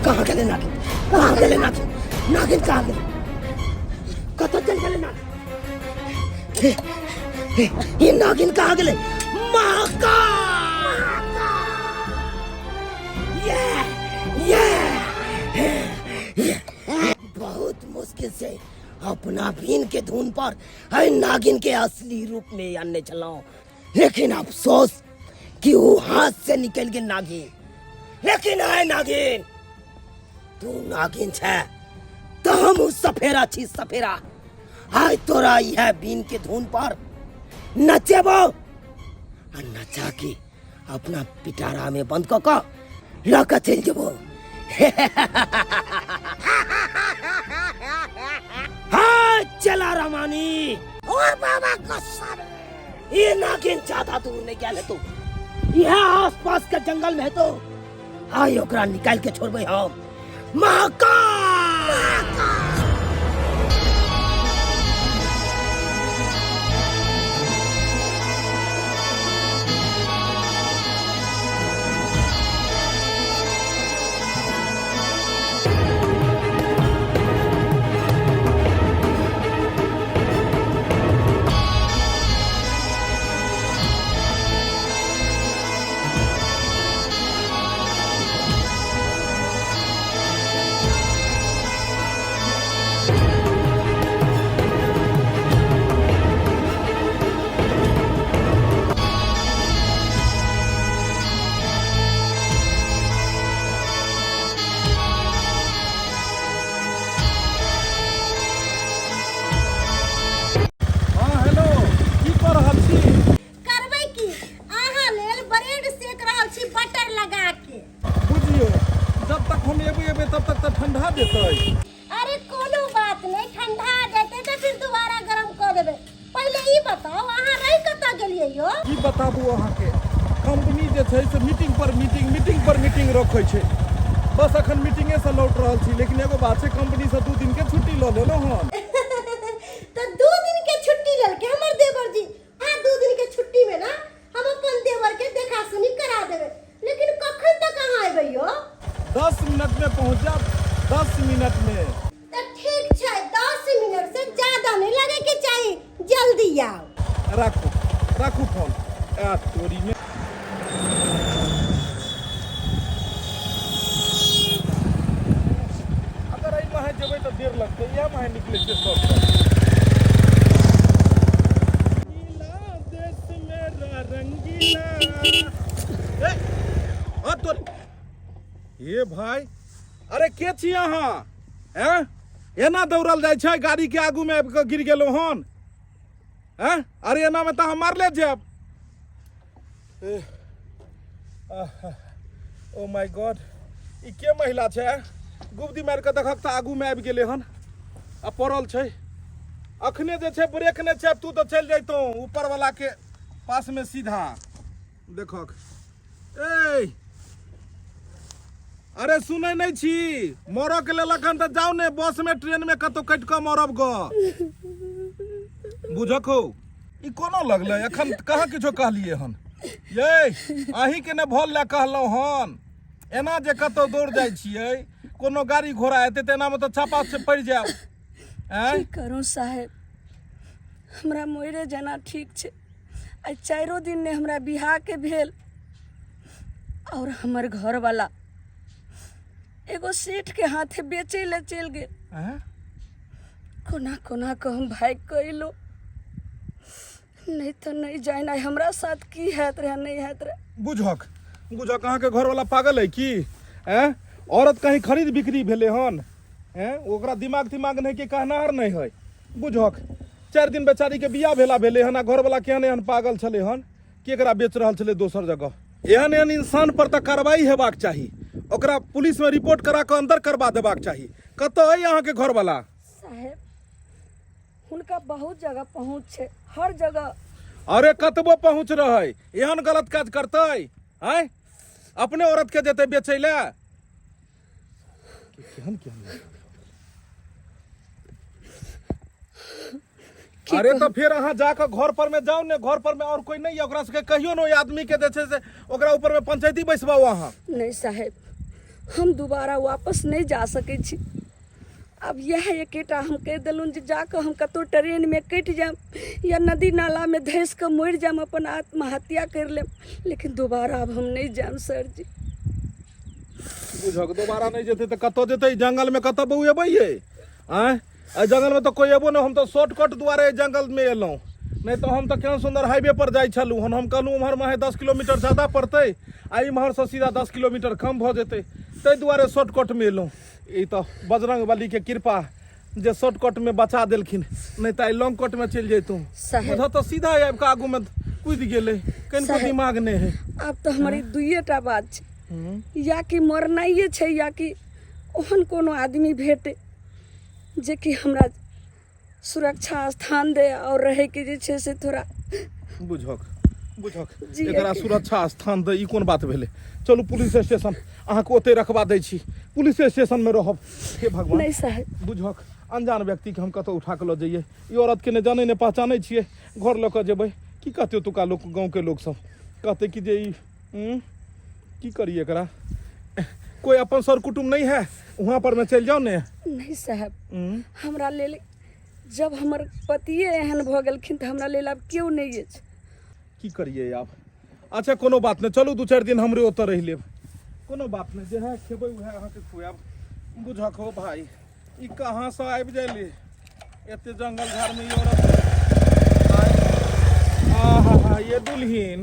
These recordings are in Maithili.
कहाँ गेलै नागिन? कहाँ गेलै नागिन? नागिन कहाँ गेलै? कतऽ चलि गेलै नागिन? हे, हे, ई नागिन कहाँ गेलै? महाकाल! ये ये ये बहुत मुश्किल से अपना बीन के धुन पर है नागिन के असली रूप में आनने छलहुँ, लेकिन अफसोस कि वो हाथ से निकल गेल नागिन। लेकिन है नागिन, तू नागिन छे तो हम उस सफेरा छी सफेरा। आय तोरा यह बीन के धुन पर नचेबो आ नचा के अपना पिटारा में बंद कऽ कऽ लऽ कऽ चलि जेबो। हाँ चला रमानी और बाबा गोस्वामी, ये नागिन ज्यादा दूर नहीं गेल हेतौ, यह आस पास के जंगल में हेतौ। आइ ओकरा निकाल के छोड़बै हम। महाकाल! हाँ हेलो, की कऽ रहल छी? करबै की, अहाँ लेल ब्रेड सेक रहल छी बटर लगा के। बुझियो, जब तक हम एबै एबै तब तक तऽ ठंडा जेतै। अरे कोनो बात नहीं, ठंडा जेतै तऽ फिर दोबारा गरम कऽ देबै। पहिले ई बताओ, अहाँ रहि कतऽ गेलियै यौ? की बताबू अहाँके, कंपनी जे छै से मीटिंग पर मीटिंग, मीटिंग पर मीटिंग रखै छै। बस अखन मीटिंगे से लौट रहल छी, लेकिन एगो बात छै, कंपनी से 2 दिन के छुट्टी लऽ लेलहुँ हन। तऽ 2 दिन के छुट्टी लेलकै हमर देवर जी। हाँ, 2 दिन के छुट्टी में ना हम अपन देवर के देखा सुनी करा देबै। लेकिन कखन तक अहाँ एबै यौ? 10 मिनट में पहुंच जाब, 10 मिनट में। तऽ ठीक छै, 10 मिनट से ज्यादा नहीं लगे के चाही, जल्दी आओ। राखू, राखू फोन। आ तोरी में। अगर एहि माहे जेबै तऽ देर लगतै, इएह माहे निकलै छै सब। देश मेरा रंगीला। ए, आ तोरी। हे भाई, अरे के छी अहाँ? हैं? एना दौड़ल जाइ छै, गाड़ी के आगू में आबि कऽ गिर गेलहुँ हन। हैं? अरे एना में तऽ अहाँ मारले जायब। ओ my God, ई के महिला छै? गुब्दी मारि कऽ देखक तऽ आगू में आबि गेलै हन आ पड़ल छै। अखने जे छै ब्रेक नहि छै, तू तऽ चलि जैतहुँ ऊपर वाला के पास में सीधा। देखक ए, अरे सुनै नहि छी, मरऽ के लेल अखन तऽ जाउ ने बस में ट्रेन में कतौ कटि कऽ मरब ग। बुझक हौ, ई कोना लगलै? अखन कहाँ किछो कहलियै हन? ये अहीं के ने भल लए कहलहुँ हन, एना जे कतौ दौड़ जाइ छियै, कोनो गाड़ी घोड़ा एतै तऽ एनामे तऽ चापा से पड़ि जायब। आँय? की करूँ साहेब, हमरा मरे जाना ठीक छै। आइ 4 दिन ने हमरा बियाह के भेल और हमर घरवाला एगो सेठ के हाथे बेचे ले चलि गेल। आँय? कोना कोना कऽ हम भागि कऽ अयलहुँ, नहीं तऽ नहीं जानि आइ हमरा साथ की हैत रहे नहीं हैत रहे। बुझक बुझक, अहाँके घरवाला पागल है की? आँय? औरत कहीं खरीद बिक्री भेलै हन? आँय? ओकरा दिमाग तिमाग नहीं कि कहनाहर नहीं है। बुझक, 4 दिन बेचारी के बियाह भेला भेलै हन आ घरवाला केहन एहन पागल छलै हन कि एकरा बेच रहल छलै दोसर जगह। एहन एहन इंसान पर तऽ कार्रवाई हेबाक चाही, ओकरा पुलिस में रिपोर्ट करा कऽ अंदर करबा देबाक चाही। कतऽ अइ अहाँके घरवाला? साहेब, हुनका बहुत जगह पहुँच छै, हर जगह। अरे कतबो पहुँच रहै, एहन गलत काज करतै? आँय, अपने औरत के जेतै बेचै लए? केहन केहन। अरे तऽ फेर अहाँ जाकऽ घर पर में जाउ ने, घर पर में और कोई नहीं है, ओकरा सबके कहियो ने ओहि आदमी के जे छै से ओकरा ऊपर में पंचायती बैसबाउ अहाँ। नहीं साहेब, हम दोबारा वापस नहि जा सकै छी। आब इएह एकेटा हम कहि देलहुँ जे जाकऽ हम कतहु ट्रेनमे कटि जायब या नदी नालामे धँसि कऽ मरि जायब, अपन आत्महत्या करि लेब, लेकिन दोबारा आब हम नहि जायब सर जी। बुझक दोबारा नहि जेतै तऽ कतऽ जेतै? जंगलमे कतऽ बौएबै यै? आँय, एहि जंगलमे तऽ कोइ एबो नहि। हम तऽ शॉर्टकट दुआरे एहि जंगलमे एलहुँ, नहि तऽ हम तऽ केहन सुन्दर हाईवे पर जाइ छलहुँ हन। हम कहलहुँ ओम्हर माहे 10 किलोमीटर ज्यादा पड़तै आ इम्हरसँ सीधा 10 किलोमीटर कम भऽ जेतै, ताहि दुआरे शॉर्टकटमे एलहुँ। ई तऽ बजरंग बलीके कृपा जे शॉर्टकटमे बचा देलखिन, नहि तऽ आइ लॉन्ग कटमे चलि जैतहुँ। साहेब। बुझऽ तऽ सीधा आबि कऽ आगूमे कूदि गेलै, कनिको साहेब। दिमाग नहि है। आब तऽ हमर ई दुइए टा बात छै, या कि मरनाइए छै या कि ओहन कोनो आदमी भेटे जेकि हमरा सुरक्षा स्थान दे और रहैके जे छै से थोड़ा। बुझक बुझक जी, एकरा अके। सुरक्षा स्थान दे, ई कोन बात भेलै? चलू पुलिस स्टेशन, अहाँके ओतहि रखबा दै छी, पुलिस स्टेशनमे रहब। हे भगवान। नहि साहेब। बुझक अनजान व्यक्तिके हम कतहु उठा कऽ लऽ जइयै? ई औरतके नहि जानै नहि पहचानै छियै, घर लऽ कऽ जेबै, की कहतै ओतुका लोक? गाँवके लोकसभ कहतै कि जे ई की करी एकरा? कोई अपन सर कुटुम्ब नहीं है वहाँ पर में चलि जाओ ने। नहीं साहब, हमरा लेल जब हमर पतिए एहन भऽ गेलखिन तऽ हमरा लेल आब केओ नहि अछि। की करिए आब? अच्छा कोनो बात नहि, चलू 2-4 दिन हमरे ओतऽ रहि लेब, कोनो बात नहि, जेहे खेबै उएह अहाँके खुआएब। बुझक हो भाई, ई कहाँसँ आबि जाइली एते जंगल झाड़मे ई औरत? आहा हा, ये दुल्हिन,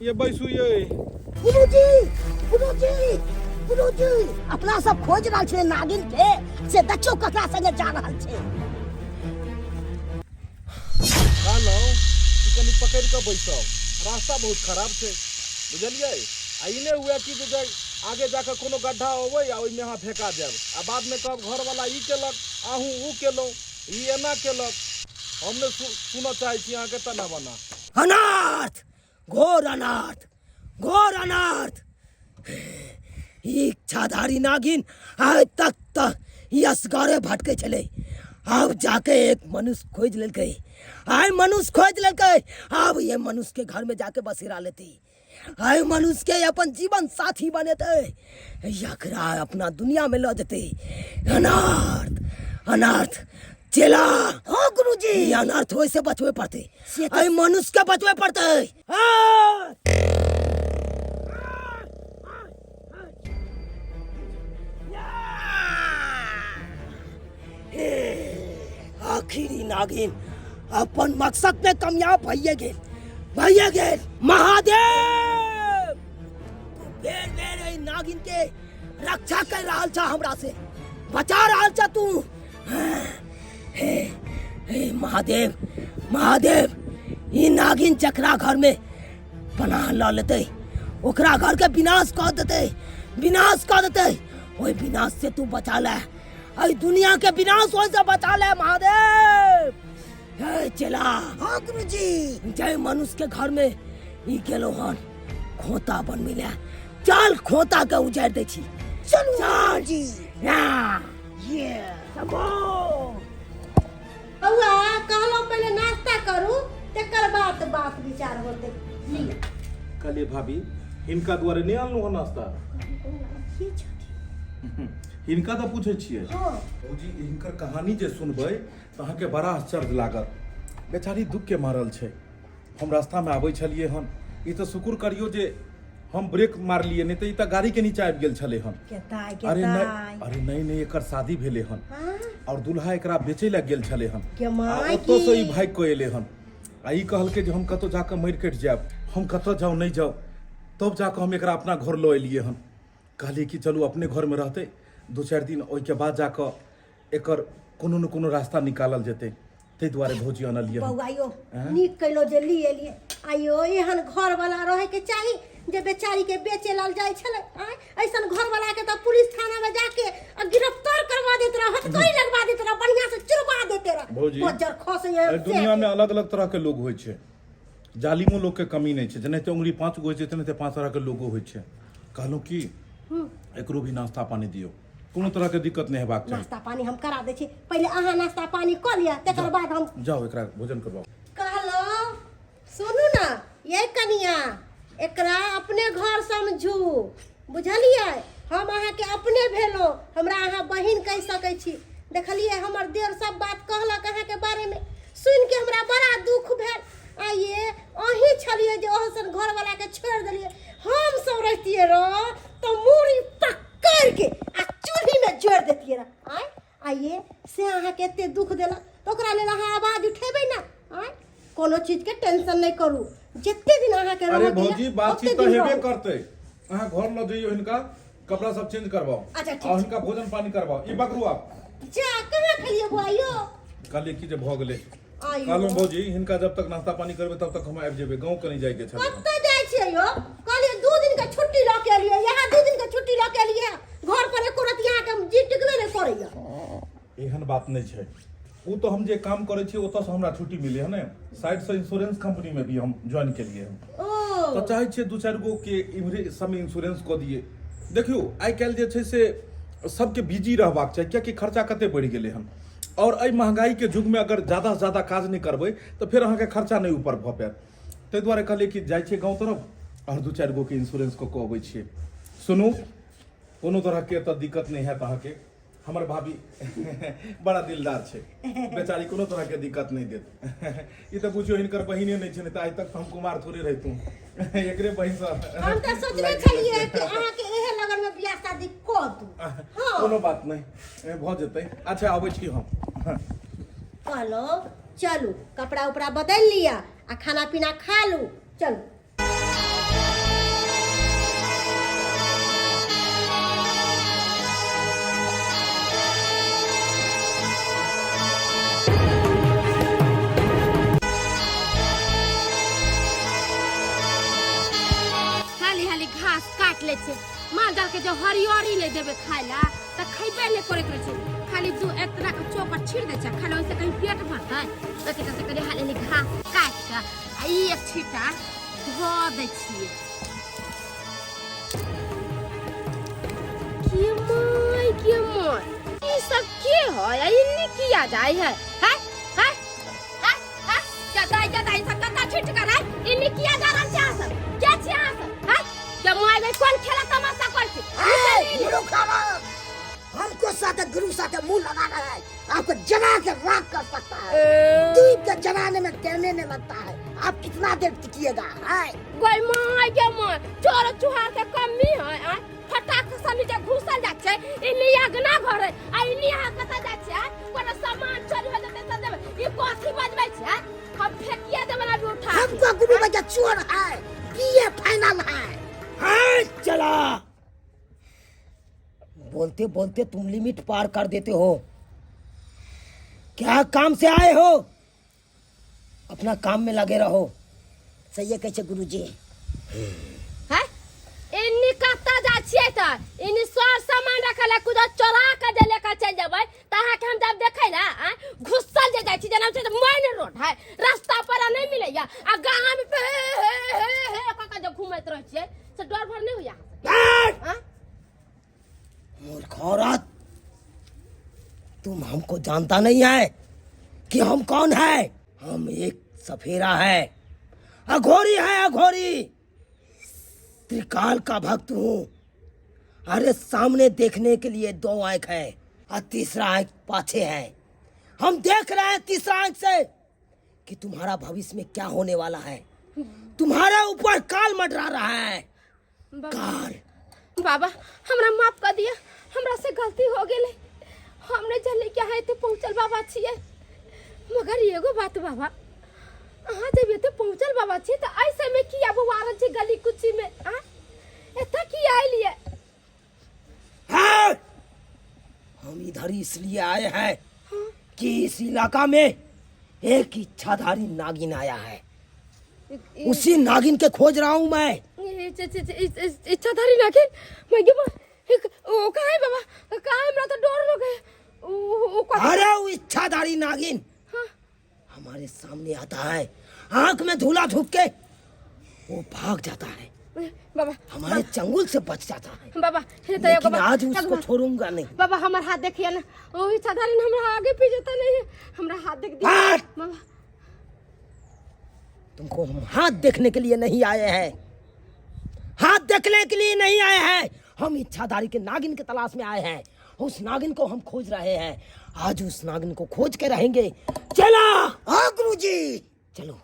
ये बैसू ये। गुरुजी, गुरुजी, गुरुजी, अपना सब खोज रहल छै नागिन के, से देखियौ ककरा संगे जा रहल छै। कहलहुँ कि कनि पकड़ि कऽ बैसब, रास्ता बहुत खराब छै, बुझलियै? आ ई नहि हुए कि जे आगे जाकऽ कोनो गड्ढा अबै आ ओहिमे अहाँ फेका जायब आ बादमे कहब घरवला ई केलक, अहूँ ओ केलहुँ, ई एना केलक। हम नहि सुनऽ चाहै छी अहाँके तना बना। अनार्थ, घोर अनार्थ, घोर अनार्थ! ई इच्छाधारी नागिन आइ तक तऽ ई असगरे भटकै छलै, आब जाके एक मनुष्य खोजि लेलकै। आइ मनुष्य खोजि लेलकै, आब ये मनुष्य के घर में जाके बसेरा लेती, आइ मनुष्य के अपन जीवन साथी बनेतै, एकरा अपना दुनिया में लऽ जेतै। अनार्थ, अनार्थ! चेला। हाँ गुरुजी। ई अनर्थ होय से बचबे पड़तै, एहि मनुष्य के बचबे पड़तै। हाँ! आखिर ई नागिन अपन मकसद में कामयाब भइए गेल, भइए गेल। महादेव, तू बेर बेर एहि नागिन के रक्षा कर रहल छा, हमरा से बचा रहल छा तू। हे हे महादेव, महादेव, ई नागिन जकरा घर में पनाह लऽ लेतै ओकरा घर के विनाश कऽ देतै, विनाश कऽ देतै। ओहि विनाश से तू बचा ले, एहि दुनिया के विनाश ओहि से बचा ले महादेव। हे चेला। हाँ गुरुजी। जय मनुष्य के घर में ई गेलो हन खोता बनबै ले, चल खोता के उजाड़ि दै छी। चलू चल जी। ये बौआ, कहलहुँ पहिले नाश्ता करू, तकर बाद बात विचार होतै। लिअ। कहलिए भाभी, हिनका दुआरे नहि आनलहुँ हँ नाश्ता। के छथिन? हिनका तऽ पूछै छियै। हाँ। भौजी, हिनकर कहानी जे सुनबै तऽ अहाँके बड़ा आश्चर्य लागत। बेचारी दुख के मारल छै। हम रास्तामे आबै छलियै हन, ई तऽ शुक्र करियौ जे हम ब्रेक मारलियै, नहि तऽ ई तऽ गाड़ीके नीचा आबि गेल छलै हन। केताय? अरे नहि। केताय? अरे नहि नहि, एकर शादी भेलै हन हाँ? और दूल्हा एकरा बेचै लए गेल छलै हन के आ माय ओतऽसँ ई की। भागि कऽ एलै हन आ ई कहलकै जे हम कतहु जाकऽ मरि कटि जायब, हम कतऽ जाउ नहि जाउ। तब जाकऽ हम एकरा अपना घर लऽ एलियै हन। कहलियै कि चलू अपने घरमे रहतै 2-4 दिन, ओहिके बाद जाकऽ एकर कोनो ने कोनो रास्ता निकालल जेतै। ताहि दुआरे भौजी अनलियै हन। बौआ यौ, नीक कैलो जे ली एलियै। आइयो एहन घर वाला रहे के चाही जे बेचारी के बेचे लाल जाइ छलै। आँय, ऐसन घर वाला के तऽ पुलिस थाना में जाके आ गिरफ्तार करवा देत रह, हथकड़ी लगवा देत रह, बढ़िया से चुरवा देते रह। भौजी, बज्जर खसे। एहि दुनिया में अलग अलग तरह के लोग होइ छै, जालिमो लोग के कमी नहि छै। जेनाहिते उंगली 5 गो होइ छै तेनाहिते 5 तरह के लोगो होइ छै। कहलहुँ कि एकरो भी नाश्ता पानी दियौ, कोनो तरह के दिक्कत नहि हेबाक चाही। नाश्ता पानी हम करा दै छी, पहिले अहाँ नाश्ता पानी कऽ लिअ, तकर बाद हम। जाउ, एकरा भोजन करबाउ। कहलहुँ सुनू ने ये कनिया, एकरा अपने घर समझू, बुझलियै? हम अहाँके अपने भेलहुँ, हमरा अहाँ बहिन कहि सकै छी। देखलियै हमर देर सब बात कहलक अहाँके बारेमे, सुनिके हमरा बड़ा दुख भेल। आइए अहीं छलियै जे ओहन घरवलाके छोड़ि देलियै। हम सब रहितियै रह तऽ मूड़ी पकड़िके आ चूल्हीमे जोड़ि देतियै रह। आँय आइए से अहाँके एते दुख देलक तऽ ओकरा लेल अहाँ आवाज उठेबै ने? आँय कोनो चीजके टेंशन नहि करू, जते दिन अहाँके अरे रहऽ के भौजी यऽ, बातचीत ओते तऽ दिन हेबे रहू। करतै। अहाँ घर लऽ जइयौ, हिनका कपड़ा सब चेंज करवाओ। अच्छा, ठीक आ छै। हिनका भोजन पानी करवाओ। ई पकड़ू आप। जा कहाँ खेलियै बौआ यौ? कहलियै की जे भऽ गेलै। आइयो। कहलहुँ भौजी, हिनका जब तक नाश्ता पानी करबै तब तक हम आबि जेबै, गाँव कनि जाइके छलै। कतऽ जाइ छियै यौ? कहलियै 2 दिन के छुट्टी लऽ के एलियै, यहाँ 2 दिन के छुट्टी लऽ के एलियै, घर पर एको रति अहाँके जी टिकबे नहि करैया। एहन बात नहि छै, ओ तऽ हम जे काम करै छियै ओतऽसँ हमरा छुट्टी मिलै है ने। साइडसँ इंश्योरेंस कंपनीमे भी हम ज्वाइन केलियै हन। ओ तऽ चाहै छियै दू चारि गो के इम्हरे सबमे इंश्योरेंस कऽ दियै। देखियौ आइ काल्हि जे छै से सबके बिजी रहबाक चाही, कियाकि खर्चा कते बढ़ि गेलै हन आओर एहि महंगाईके युगमे अगर ज्यादासँ ज्यादा काज नहि करबै तऽ फेर अहाँके खर्चा नहि ऊपर भऽ पायत। ताहि दुआरे कहलियै कि जाइ छियै गाँव तरफ आओर दू चारि गोके इंश्योरेंस कऽ कऽ अबै छियै। सुनू, कोनो तरहके एतऽ दिक्कत नहि हैत अहाँके। हमर भाभी बड़ा दिलदार छै, बेचारी कोनो तरहके दिक्कत नहि देत। ई तऽ बुझियौ हिनकर बहिने नहि छै, नहि तऽ आइ तक तऽ हम कुमार थोड़े रहितहुँ। एकरे बहिनसँ हम तऽ सोचने छलियै कि अहाँके एहे लगन में बियाह शादी कऽ दू। हाँ कोनो बात नहि, भऽ जेतै। अच्छा अबै छी हम। कहलहुँ चलू कपड़ा उपड़ा बदलि लिअ आ खाना पीना खा लू, चलू। हाली हाली घास काट लै छै। माल जाल के जब हरियरी नहि देबै खाय ला तऽ खैबे नहि करैत रहै छै। खाली दू एतना के चोकर छीट दै छै खाली, ओहिसँ कहीं पेट भरतै? ओहिके चलते कनि हाली हाली घास काटि कऽ आ ई एक छीटा धऽ दै छियै। के माय के माय, ई सब के है आ इन्नी किया जाय है? है है है है जदा जदा ई सब कत्ता छुट कर है, इन्नी किया जा रहल छै? अहाँ सब के छी? अहाँ सब है के माय गई, कोन खेला तमाशा करै छी? हमको साथ गुरु साथ मुंह लगा रहा है, आपको जला के राख कर सकता है। दीप के जलाने में टेमे नहीं लगता है। आप कितना देर टिकिएगा? हाय गई माय गे माय, चोर चुहार के कमी है? आ फटाक से नीचे घुसल जाय छै। इन्नी अगना घर है आ इन्नी अहाँ कतऽ जाय छै? आँय? कोनो सामान चोरी हो जेतै तऽ देबै। ई कथी बजबै छै? आँय? हम फेकिए देबै अभी उठा के। हमको गुरु भैया चोर है, बीए फाइनल है। हाँ, चला बोलते बोलते तुम लिमिट पार कर देते हो। क्या काम से आए हो? अपना काम में लगे रहो। सही है कहै गुरुजी। है इन्नी कतऽ जाइ छियै तऽ इन्नी सर सामान रखल है, कुछ चोरा के जे लेकर चलि जेबै तऽ अहाँके हम जब देखै ला आँय, घुसल जे जाइ छी जेना छै मेन रोड है, रास्ता पर नहि मिलैया आ गाम में हे हे हे हे कऽ के जे घुमैत रहै छियै से डर भर नहि होइया अहाँके? आँय? मूर्ख औरत, तुम हमको जानता नहीं है कि हम कौन है। हम एक सफेरा है, अघोरी है, अघोरी। त्रिकाल का भक्त हूँ। अरे सामने देखने के लिए दो आंख है और तीसरा आंख पाछे है। हम देख रहे हैं तीसरा आंख से कि तुम्हारा भविष्य में क्या होने वाला है। तुम्हारे ऊपर काल मंडरा रहा है, काल। बाबा हमरा माफ कर दिया, हमरा से गलती हो गेलै। हम नहीं जानले कि अहाँ एते पहुँचल बाबा छियै। मगर एगो बात बाबा, अहाँ जब एते पहुँचल बाबा छियै तऽ एहि समय किया बौआ रहल छी गली कुची में? आँ एतऽ किया एलियै? हाँ! हम इधर इसलिए आए हैं कि इस इलाका में एक इच्छाधारी नागिन आया है, उसी नागिन के खोज रहा हूँ मैं। इच्छाधारी नागिन? मैं गे बा, ओ कहाँ है बाबा, कहाँ है? हमरा तो डर लगे। ओ अरे वो इच्छाधारी नागिन हाँ। हमारे सामने आता है, आंख में धूला झुक के वो भाग जाता है, बाबा हमारे चंगुल से बच जाता है। बाबा हे तो एगो लेकिन बात- आज एगो उसको बात- छोड़ूंगा नहीं। बाबा हमार हाथ देखिए ना, ओ इच्छाधारी हमरा आगे पीछे तो नहीं है, हमरा हाथ देख दिया हाथ! बाबा। तुमको हम हाथ देखने के लिए नहीं आए हैं, हाथ देखने के लिए नहीं आए हैं। हम इच्छाधारी के नागिन के तलाश में आए हैं। उस नागिन को हम खोज रहे हैं। आज उस नागिन को खोज के रहेंगे। चला। हाँ गुरुजी। चलो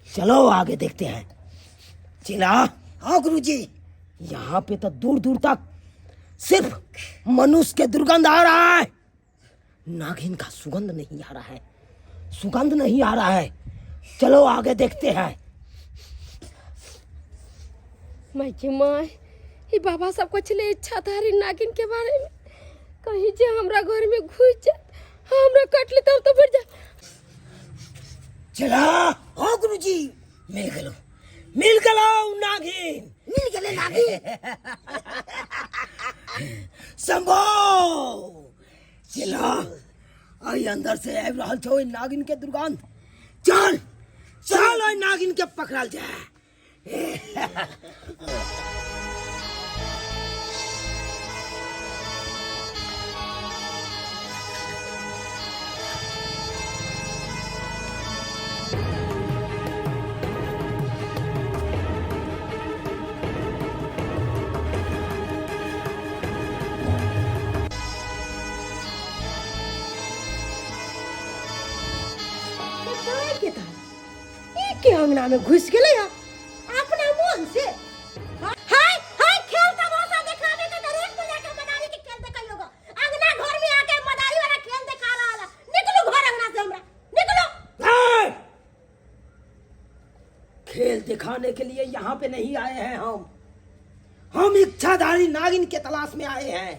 चलो आगे देखते हैं। चला। हाँ गुरुजी। यहाँ पे तो दूर दूर तक सिर्फ मनुष्य के दुर्गंध आ रहा है, नागिन का सुगंध नहीं आ रहा है, सुगंध नहीं आ रहा है। चलो आगे देखते हैं। माय के my, ई बाबा सब कुछ ले इच्छाधारी नागिन के बारे में कहीं जे हमरा घर में घुस जाए, हमरा काट ले तब तो मर जा। चला। हाँ गुरुजी। मिल गलो, मिल गलो नागिन, मिल गए नागिन। शंभो। चला, आई अंदर से आबि रहल छौ ओहि नागिन के दुर्गंध। चल चल ओहि नागिन के पकड़ल जाए। के था ई के अंगना में घुस गेलै हँ अपना मोन से। हाय हाय, खेल तमाशा देखाबे के त रोड पर जाके मदारी के खेल देखैयो ग। अंगना घर में आके मदारी वाला खेल देखा रहल है। निकलू घर अंगना से, हमरा निकलू। ए! खेल दिखाने के लिए यहाँ पे नहीं आए हैं हम इच्छाधारी नागिन के तलाश में आए हैं।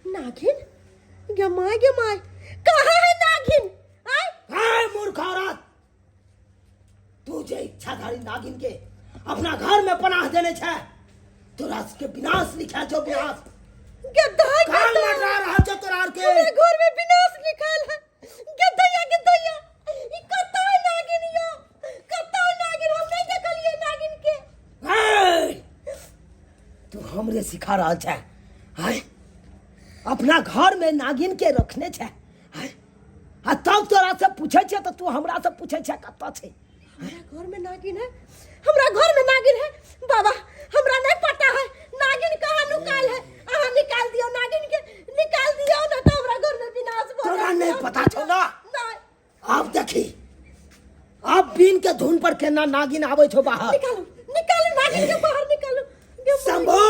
नागिन? गे my, गे my, कहाँ है नागिन? आय। ए मूर्ख औरत, तू जे इच्छाधारी नागिन के अपना घर में पनाह देने छे, तोरा के विनाश लिखा छौ, विनाश। गद्दा काल गद्दा मटरा रहल छौ तोरा आर के। हमरे घर में विनाश लिखल है। गद्दैया गद्दैया, ई कतौ नागिन यो, कतौ नागिन हम नहीं देखलिए नागिन के। ए, तू हमरे सिखा रहल छे? आय, अपना घर में नागिन के रखने छे? आय, आ तब तोरा से पूछे छे तो तू हमरा से पूछे छे कतौ छे? हमरा घर में नागिन है, हमरा घर में नागिन है बाबा, हमरा नहीं पता है नागिन कहाँ नुकाल है। अहाँ निकाल दियो नागिन के, निकाल दियो ना तो हमरा घर में विनाश भ तोरा जायत। नहीं पता छौ ना? नहीं। आब देखी, आब बीन के धुन पर केना नागिन आबै छौ बाहर। निकालू निकालू नागिन के बाहर निकालू। शंभो।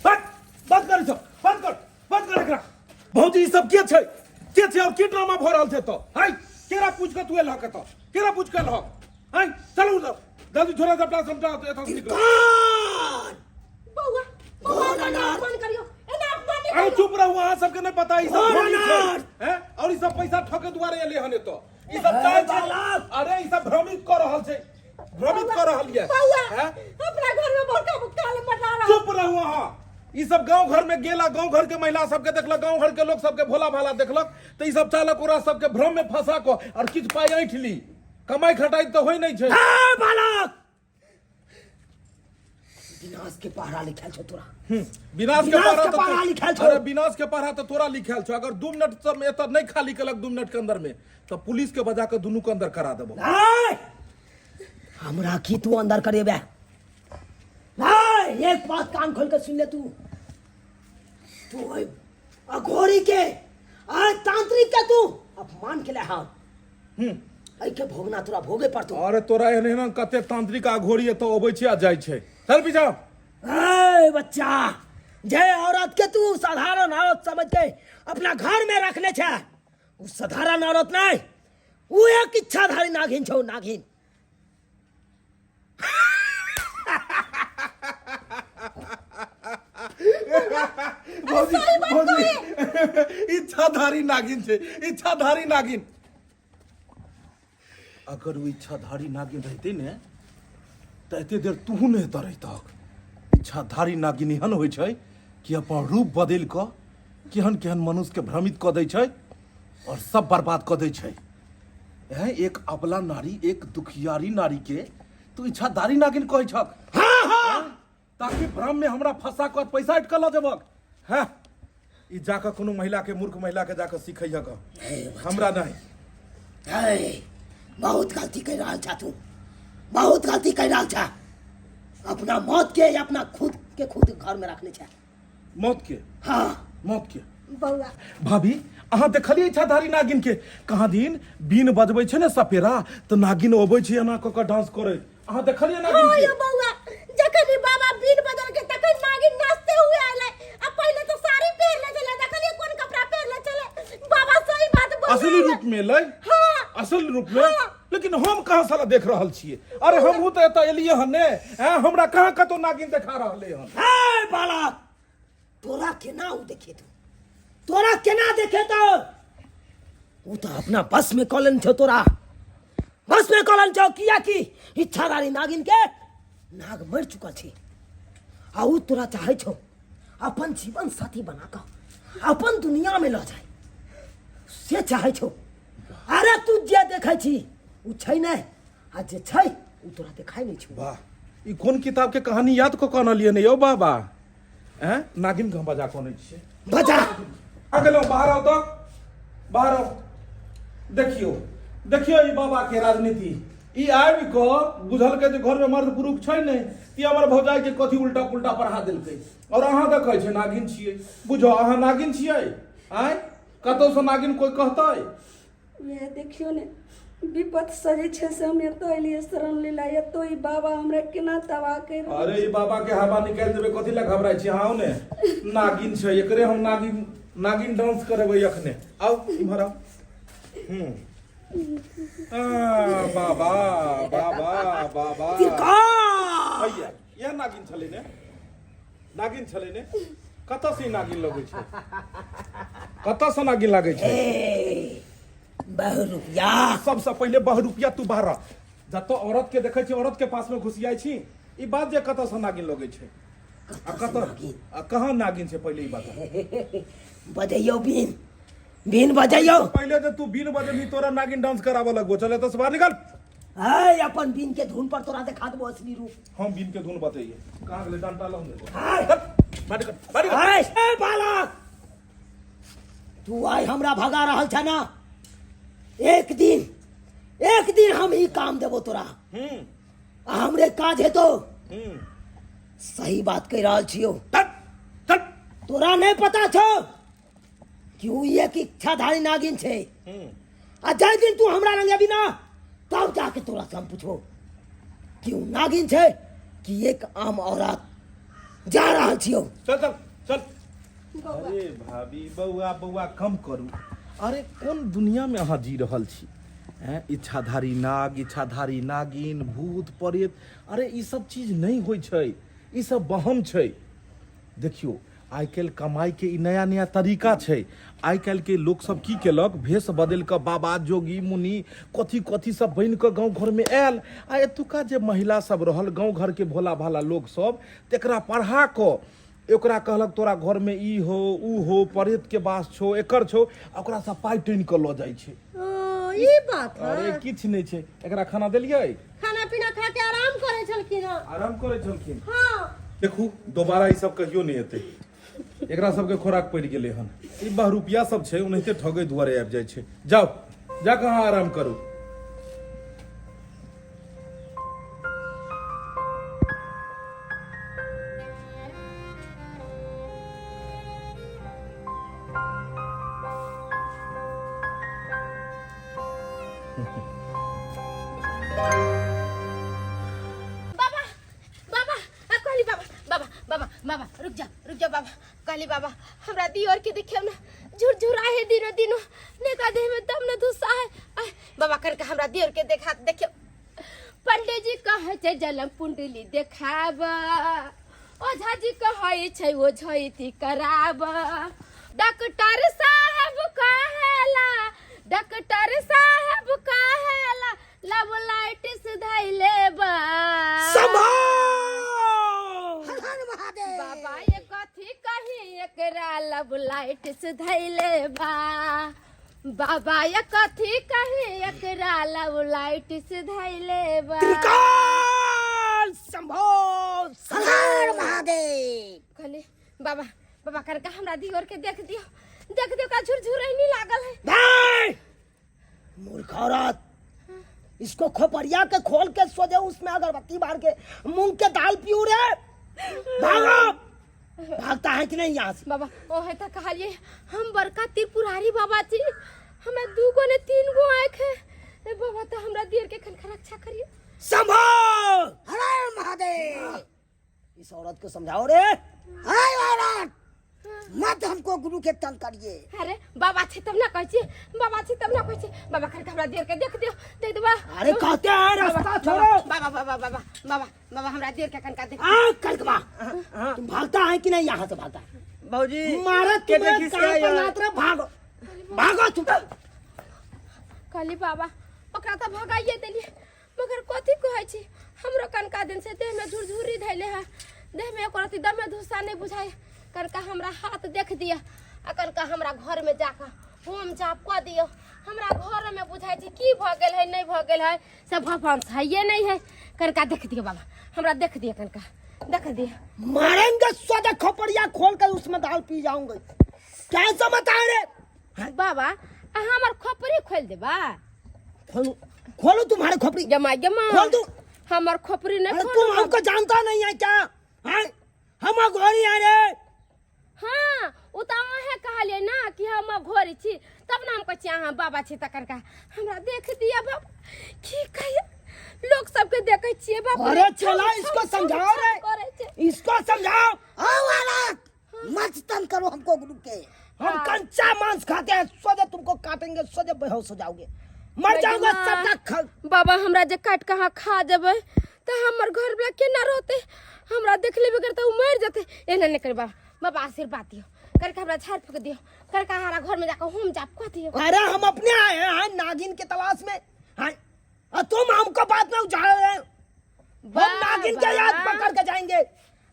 बंद बंद कर सब, बंद कर, बंद कर एकरा। भौजी, ई सब के छै, के छै और की ड्रामा भ रहल छै? तो हाय, केरा पूछ के तू एलह कतऽ? केरा पूछ के एलह? हाय, चलू उधर जल्दी, छोड़ा सबटा सबटा एतऽ से निकलो। कान बौआ बौआ, एना अपमान करियो, एना अपमान नहि अरे करियो। चुप रहू, अहाँ सबके नहि पता ई सब और भ्रमित छै। अनार। हैं? और ई सब पैसा ठके दुआरे एले हन एतऽ। ई सब चाल छै। बालक। अरे ई सब भ्रमित कऽ रहल छै, भ्रमित कऽ रहल ये। बौआ, हैं? अपना घर में बड़का काल मटा रहा। चुप रहू अहाँ। ई सब गांव घर में गेला, गांव घर के महिला सबके देखलक, गांव घर के लोग सबके भोला भाला देखलक, तऽ ई सब चालक ओकरा सबके भ्रम में फंसा कऽ और किछु पाइ ऐंठ ली। कमाई खटाई तऽ होइ नहि छै। ए बालक, विनाश के पहरा लिखल छौ तोरा। विनाश के विनाश पहरा के तऽ पहरा लिखल छौ। अरे विनाश के पहरा तऽ तोरा लिखल छौ। अगर 2 मिनट सब एतऽ नहि खाली केलक 2 मिनट के अंदर में, तऽ पुलिस के बजा कऽ दुनू के अंदर करा देबो। ए! हमरा की तू अंदर करेबे? नहीं, एक बात कान खोल के सुन ले तू। तू ओहि अघोरी के आ तांत्रिक के तू अपमान के ले हाँ एहि के भोगना तोरा भोगे पड़तो। अरे तोरा एहन एहन कते तांत्रिक आ घोड़ी एतऽ अबै छै आ जाइ छै। चल पीछा। ए बच्चा, जे औरत के तू साधारण औरत समझ के अपना घर में रखने छे, उ साधारण औरत नहीं, उ एक इच्छाधारी नागिन छौ, नागिन। भौजी भौजी, इच्छाधारी नागिन छै, इच्छाधारी नागिन। अगर ओ इच्छाधारी नागिन रहते ने तऽ एते देर तूहू नहि एतऽ रहितक। इच्छाधारी नागिन एहन होइ छै कि अपन रूप बदलि कऽ केहन केहन मनुष्यके भ्रमित कऽ दै छै आओर सब बर्बाद कऽ दै छै। हैं, एक अबला नारी, एक दुखियारी नारी के तू इच्छाधारी नागिन कहै छक? हाँ हाँ, ताकि भ्रम में हमरा फंसा कर पैसा अटकल लऽ जेबक। हैं, ई जाकऽ कोनो महिला के, मूर्ख महिला के जाकऽ सिखैहक, हमरा नहीं। हे, बहुत गलती कर रहल छा तू, बहुत गलती कर रहल छा। अपना मौत के अपना खुद के खुद घर में रखने छा। मौत के? हाँ। मौत के। बौआ। भाभी, अहाँ देखलियै इच्छाधारी नागिन के? कहाँ दिन बीन बजबै छै ने सपेरा, तऽ नागिन अबै छै एना कऽ कऽ डांस करैत। अहाँ देखलियै नागिन हाँ के? यो बौआ, जखन ई बाबा बीन बदल के तखन नागिन नाचते हुए आले। आ पहिले तो साड़ी पहिरले छले, देखलियै कोन कपड़ा पहिरले छले। बाबा सही बात बोल असली रूप में एलै? हाँ। असल रूप में? हाँ। लेकिन हम कहाँ साला देख रहल छियै? अरे हमहूँ तऽ एतऽ एलियै हन ने, ऐं, हमरा कहाँ कतौ नागिन देखा रहलै हन? हे बालक, तोरा केना उ देखेतौ? तोरा केना देखेतौ? उ तऽ अपना बस में कऽ लेने छौ, तोरा बस में कऽ लेने छौ। किया कि इच्छाधारी नागिन के नाग मरि चुकल छै आ उ तोरा चाहै छौ अपन जीवन साथी बना कऽ अपन दुनिया में लऽ जाय, से चाहै छौ। अरे तू जे देखै छी उ छै नहि, आ जे छै उ तोरा देखाइ नहि छौ। वाह, ई कोन किताब के कहानी याद कऽ कऽ अनलियै ने यौ बाबा? हैं, नागिन के हम बजा कऽ अनै छियै। बजा। आ गेलहुँ। बाहर आउ तऽ, बाहर आउ। देखियौ देखियौ ई बाबा के राजनीति। ई आबि कऽ बुझलकै जे घरमे मर्द पुरुष छै नहि, ई हमर भौजाई के कथी उल्टा पुल्टा पढ़ा देलकै। और अहाँ देखै छै नागिन छियै। बुझो अहाँ नागिन छियै? आँय, कतौसँ नागिन कोइ कहतै? वएह देखियौ ने, विपत सजै छै से हम एतऽ एलियै शरण लै, एतौ ई बाबा हमरा केना तबाह करि रहल। अरे ई बाबा के हवा निकालि देबै, कथी लए घबराइ छी? अहाँ आउ ने, नागिन छै एकरे हम नागिन नागिन डांस करेबै अखने। आउ इम्हर आउ। हूँ आ, बाबा बाबा बाबा तिरका हैया, इएह नागिन छलै ने? नागिन छलै ने? कतऽ से ई नागिन लगै छै? कतऽ से नागिन लागै छै? ए बहुरुपिया। सबसँ पहिले बहुरुपिया तू बाहर रह। जतऽ औरत के देखै छी औरत के पास में घुसियाइ छी। ई बात जे कतऽ से नागिन लगै छै आ कतऽ आ कहाँ नागिन छै, पहिले ई बता। बजैयौ बीन, बीन बजैयौ। पहिले जे तू बीन बजेबही तोरा नागिन डांस कराबऽ लगबो। चल एतऽ से बाहर निकल। है, अपन बीन के धुन पर तोरा देखा देबो असली रूप। हम बीन के धुन बतैये। कहाँ गेलै डंटा? लाउ ने। हाय। बाहर निकल, बाहर निकल। है, ए बालक, तू आइ हमरा भगा रहल छ ना, एक दिन एक दिन हम ही काम देबो तोरा आ हमरे काज हेतो। सही बात कहि रहल छियौ। चल चल। तोरा नहीं पता छौ कि उ एक इच्छाधारी नागिन छै। आ जाहि दिन तू हमरा लग अबी ना, तब जाके तोरा से हम पूछबो कि उ नागिन छै कि एक आम औरत। जा रहल छियौ। चल चल चल। अरे भाभी, बौआ बौआ कम करू। अरे कोन दुनिया में अहाँ जी रहल छी? हैं, इच्छाधारी नाग, इच्छाधारी नागिन, भूत प्रेत, अरे ई सब चीज नहीं होइ छै, ई सब वहम छै। देखियौ, आइ काल्हि कमाइके ई नया नया तरीका छै। आइ काल्हिके लोकसभ की केलक, भेष बदलि कऽ बाबा जोगी मुनि कथी कथी सब बनि कऽ गाँव घरमे आयल आ एतुका जे महिला सब रहल, गाँव घरके भोला भाला लोकसभ, तकरा पढ़ा कऽ ओकरा कहलक तोरा घरमे ई हो, ऊ हो, प्रेतके वास छौ, एकर छौ, आ ओकरासँ पाइ टानि कऽ लऽ जाइ छै। ओ ई बात है। अरे किछु नहि छै। एकरा खाना देलियै? खाना पीना खा के आराम करै छलखिन हँ। आराम करै छलखिन? हाँ। देखू, दोबारा ई सब कहियो नहि एतै। एकरा सबके खोराक पड़ि गेलै हन। ई बहरूपिया सब छै, ओनाहिते ठगै दुआरे आबि जाइ छै। जाउ, जा कऽ अहाँ आराम करू। बाबा कहली बाबा हमरा दियोर के देखियो ना झुरझुरा है दिनो दिनो नहीं का देह में दम न धुसा है आय, बाबा करके हमरा दियोर के देखा देखियो। पंडित जी कहै छै जलम कुंडली देखाब, ओझा जी कहै छै ओझैती कराब, डॉक्टर साहब कहेला, डॉक्टर साहब कहेला लव लाइट सुधैले बा। संभव हर हर महादेव। बाबा ये कथी कही एकरा लव लाइट सुधैले बा। बाबा ये कथी कही एकरा लव लाइट सुधैले बा। त्रिकाल संभव। हर हर महादेव। कहली बाबा, बाबा करके हमरा दियोर के देख दियो, देख दियो का झुरझुरैनी लागल है। भाई मूर्ख औरत, इसको खोपड़िया के खोल के सो दे, उसमें अगरबत्ती बार के मूंग के दाल पीऊ रे। भागो, भागता है कि नहीं यहाँ से? बाबा ओ है तो कहलिए हम बड़का त्रिपुरारी बाबा जी, हमरा दू गो ने तीन गो आँख है। ए बाबा तो हमरा दियर के खन रक्षा करियो। संभव। हर हर महादेव। इस औरत को समझाओ रे। हाय औरत, मत हमको गुरु के तंग करिए। अरे बाबा छी तब ना कहै छी, बाबा छी तब ना कहै छी। बाबा खन हमरा दियर के देख दियो, देख देबा। अरे कहते हैं रास्ता छोड़ो। बाबा बाबा बाबा बाबा बाबा हमरा दियर के कनका देख। आ कलकवा, तुम भागता है कि नहीं यहाँ से? भागता है भौजी मारे के तुम्हें देखी से कान पर आया। लात रे, भागो भागो तुम। कहली बाबा ओकरा तो भगाइए देलिए, मगर कथी कहै छी हमरो कनका दिन से देह में झुरझुरी धैले है, देह में एको रत्ती दमे धुस्सा नहीं बुझाय। कनका हमरा हाथ देख दिया आ कनका हमरा घर में जाकर होम जाप कऽ दियौ। हमरा घर में बुझाइ छै की भऽ गेल है नहीं भऽ गेल है, सब भगवान सहिए नहीं है। कनका देख दियौ बाबा, हमरा देख दिया, कनका देख दिया। मारेंगे सोदा खोपड़िया खोल कर उसमें दाल पी जाऊंगे। क्या समझता है रे बाबा अहाँ हमर खोपड़ी खोलि देबा? खोलो खोलो तुम्हारे खोपड़ी। जमा जमा खोल दू। हमर खोपड़ी नहीं अरे खोलू। तुम हमको जानता नहीं है क्या? हैं? हम अघोरी हैं रे। हाँ ओ तऽ अहें कहलियै ना कि हम अघोरी छी, तब ना हम कहै छी अहाँ बाबा छी। तकर का हमरा देख दिया बाबा, की कहियै लोग सबके देखै छियै बाबा। अरे चला इसको समझाओ रे, करै छै। इसको समझाओ। आओ औरत, मत तंग करो हमको गुरु के। हम कंचा मांस खाते हैं, सोझे तुमको काटेंगे, सोझे बेहोश हो जाओगे, मर जाओगे सबका खा। बाबा हमरा जे काट के अहाँ खा जेबै तऽ हमर घर वाला केना रहतै? हमरा देखले बगैर तऽ ओ मरि जेतै। एना नहि कर बाबा, बाबा आशीर्वाद दियौ, करके हमरा झाड़ फूक दियौ, करके हमरा घर में जाकर होम जाप कऽ दियौ। अरे हम अपने आए हैं नागिन के तलाश में हैं, और तुम हमको बात में उजाड़ रहे हो। हम नागिन के याद पकड़ के जाएंगे।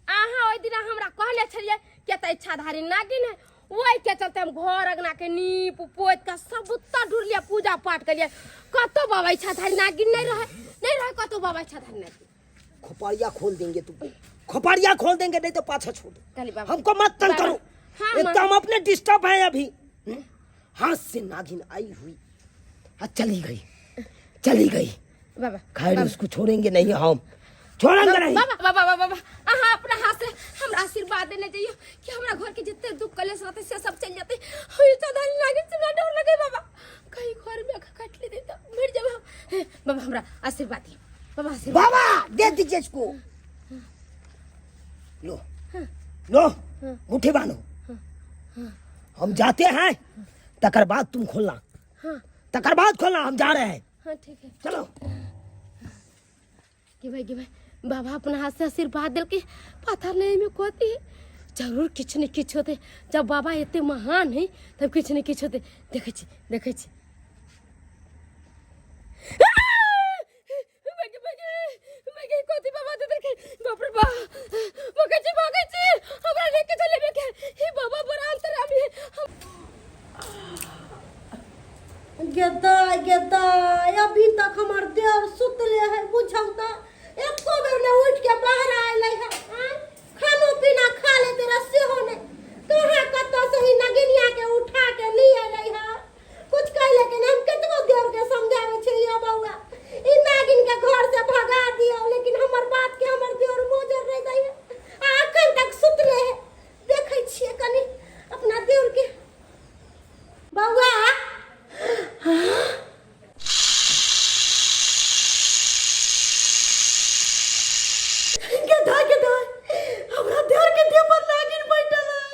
अहाँ ओहि दिना हमरा कहले छलियै कि एतऽ इच्छाधारी नागिन है, ओहि के चलते हम घर अंगना के नीप पोति के सब उत्तर ढूंढलियै, पूजा पाठ केलियै, कतौ बाबा इच्छाधारी नागिन नहीं रहे, नहीं रहे कतौ बाबा इच्छाधारी नागिन। खोपड़िया खोल देंगे तुमको, खोपड़िया खोल देंगे, नहीं तो पाछा छोड़ दो। कहली बाबा हमको मत तंग करो। हाँ, एक तो हम अपने डिस्टर्ब हैं अभी। हाथ से नागिन आई हुई, हाँ चली गई, चली गई बाबा। खैर उसको छोड़ेंगे नहीं, हम छोड़ेंगे नहीं। बाबा बाबा बाबा बाबा अहाँ अपना हाथ से हमरा आशीर्वाद देने जाइयो कि हमरा घर के जितने दुख कलेश रहते से सब चल जाते। हम इच्छाधारी नागिन से हमरा डर लगे बाबा, कहीं घर में आके काट ले तो मर जाब हम। हे, बाबा हमरा आशीर्वाद दियो बाबा, आशीर्वाद बाबा दे दीजिए इसको। लो लो मुट्ठी बांधो, हम जाते हैं, तकर बाद तुम खोलना, तकर बाद खोलना, हम जा रहे हैं। हाँ ठीक है चलो। कि भाई, कि भाई बाबा अपना हाथ से आशीर्वाद दिल के पता नहीं में कोती है, जरूर किछु ने किछु होते। जब बाबा एते महान है तब किछु ने किछु होते। देखै छी, देखै छी। कथी बाबा दे देलकै? बाप रे बा, भगै छी, भगै छी, हमरा लेके चले के हे बाबा, बड़ा अंतरामी है। गेदाय गेदाय, अभी तक हमर देर सुतले है बुझौ त, एको बेर ने उठ के बाहर आयल है। आँय, खानो पीना खा लेते रह सेहो ने, तोरा कतौ से ही नगिनिया के उठा के ली अलै है। कुछ कहले के नहीं, हम कतबो देर के समझाबै छियै यो बौआ ई नागिन के घर से भगा दियौ, लेकिन हमर बात के हमर देर मोजर रह जाइ है आ अखन तक सुतले है। देखै छियै कनी अपना देर के। बौआ गेदा गेदा, हमरा देर के देह पर नागिन बैठल है।